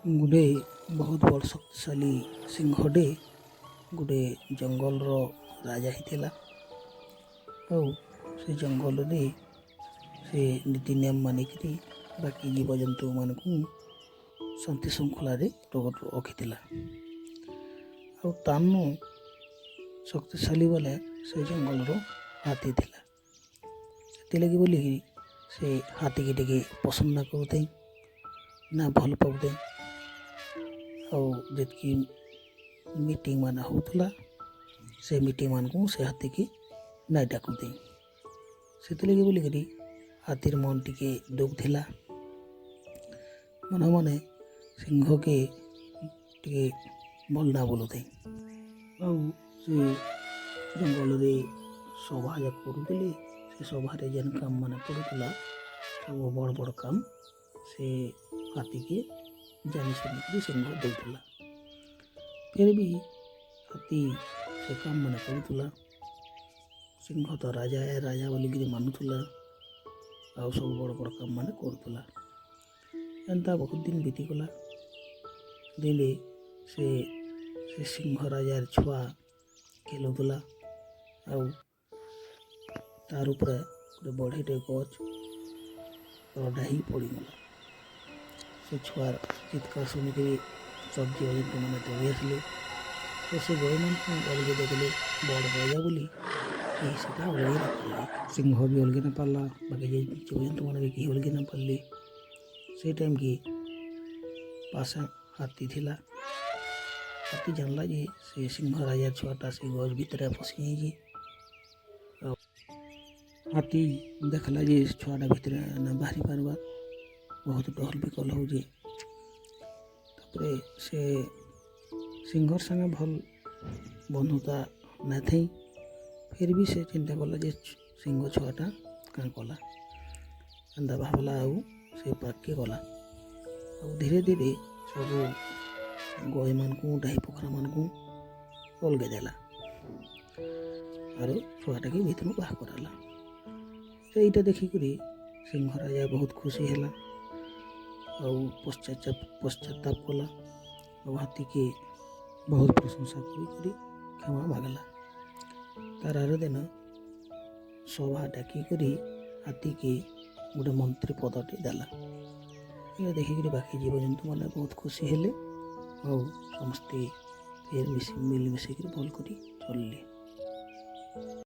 ଗୋଟେ ବହୁତ ବଡ଼ ଶକ୍ତିଶାଳୀ ସିଂହଟେ ଗୋଟେ ଜଙ୍ଗଲର ରାଜା ହେଇଥିଲା। ଆଉ ସେ ଜଙ୍ଗଲରେ ସେ ନୀତି ନିୟମ ମାନିକିରି ବାକି ଜୀବଜନ୍ତୁମାନଙ୍କୁ ଶାନ୍ତି ଶୃଙ୍ଖଳାରେ ରଖିଥିଲା। ଆଉ ତାନୁ ଶକ୍ତିଶାଳୀ ବୋଲେ ସେ ଜଙ୍ଗଲର ହାତୀ ଥିଲା। ସେଥିଲାଗି ବୋଲିକିରି ସେ ହାତୀକି ଟିକେ ପସନ୍ଦ ନା କରୁଥାଇ, ନା ଭଲ ପାଉଥାଏ। ଆଉ ଯେତିକି ମିଟିଂ ମାନେ ହେଉଥିଲା, ସେ ମିଟିଂ ମାନଙ୍କୁ ସେ ହାତୀକି ନାଇଁ ଡାକୁଥାଇ। ସେଥିଲାଗି ବୋଲିକିରି ହାତୀର ମନ ଟିକେ ଦୁଃଖ ଥିଲା। ମନେ ମନେ ସିଂହକେ ଟିକେ ଭଲ ନା ବୋଲୁଥାଇ। ଆଉ ସେ ଜଙ୍ଗଲରେ ସଭା ଯାକ କରୁଥିଲେ। ସେ ସଭାରେ ଯେନ୍ କାମ ମାନେ ପଡ଼ୁଥିଲା, ସବୁ ବଡ଼ ବଡ଼ କାମ ସେ ହାତୀକେ ଜାଣି ଶୁଣିକିରି ସିଂହ ଦେଉଥିଲା। ଫେର୍ ବି ହାତୀ ସେ କାମ ମାନେ କରୁଥିଲା। ସିଂହ ତ ରାଜା ଏ ରାଜା ବୋଲିକିରି ମାନୁଥିଲା ଆଉ ସବୁ ବଡ଼ ବଡ଼ କାମ ମାନେ କରୁଥିଲା। ଏନ୍ତା ବହୁତ ଦିନ ବିତିଗଲା। ଦିନେ ସେ ସିଂହ ରାଜାର ଛୁଆ ଖେଲୁଥିଲା ଆଉ ତାର ଉପରେ ଗୋଟେ ବଢ଼େଇଟେ ଗଛ ଡାହି ପଡ଼ିଗଲା। ସେ ଛୁଆର ଚିତ୍କାର ଶୁଣିକିରି ସବୁ ଜୀବଜନ୍ତୁମାନେ ଦୌଡ଼ି ଆସିଲେ। ତ ସେ ଗାଈମାନଙ୍କୁ ଅଲଗେଇ ଦେଖିଲେ ବଡ଼ ରାଜା ବୋଲି କେହି ସେଟା ଅଲଗେଇ ନା ପାରିଲେ। ସିଂହ ବି ଅଲଗେଇ ନା ପାରିଲା, ବାକି ଜୀବଜନ୍ତୁମାନେ ବି କେହି ଅଲଗେଇ ନା ପାରିଲେ। ସେ ଟାଇମ୍କି ପାଶେ ହାତୀ ଥିଲା। ହାତୀ ଜାଣିଲା ଯେ ସେ ସିଂହ ରାଜାର ଛୁଆଟା ସେ ଗଛ ଭିତରେ ଫସି ଯାଇଛି। ଆଉ ହାତୀ ଦେଖିଲା ଯେ ଛୁଆଟା ଭିତରେ ନା ବାହାରି ପାରବା, ବହୁତ ଡର ବିକଳ ହଉଛି। ତାପରେ ସେ ସିଂହର ସାଙ୍ଗେ ଭଲ ବନ୍ଧୁତା ନାଇଁ ଥାଇ, ଫିର୍ ବି ସେ ଚିନ୍ତା କଲା ଯେ ସିଂହ ଛୁଆଟା କାଁ କଲା, ଏନ୍ତା ଭାବଲା। ଆଉ ସେ ପାଖକେ ଗଲା ଆଉ ଧୀରେ ଧୀରେ ସବୁ ଗାଈମାନଙ୍କୁ, ଡାହି ପୋଖରାମାନଙ୍କୁ ଅଲଗେଇ ଦେଲା ଆରୁ ଛୁଆଟାକେ ଭିତରୁ ବାହାର କରାଲା। ଏଇଟା ଦେଖିକରି ସିଂହ ରାଜା ବହୁତ ଖୁସି ହେଲା ଆଉ ପଶ୍ଚାତାପ କଲା ଆଉ ହାତୀକେ ବହୁତ ପ୍ରଶଂସା କରିକରି କ୍ଷମା ମାଗଲା। ତାର ଆର ଦିନ ସଭା ଡାକିକରି ହାତୀକେ ଗୋଟେ ମନ୍ତ୍ରୀ ପଦଟେ ଦେଲା। ଏଇଟା ଦେଖିକରି ବାକି ଜୀବଜନ୍ତୁମାନେ ବହୁତ ଖୁସି ହେଲେ ଆଉ ସମସ୍ତେ ଫେର୍ ମିଶି ମିଳିମିଶିକିରି ଭଲ କରି ଚଳିଲେ।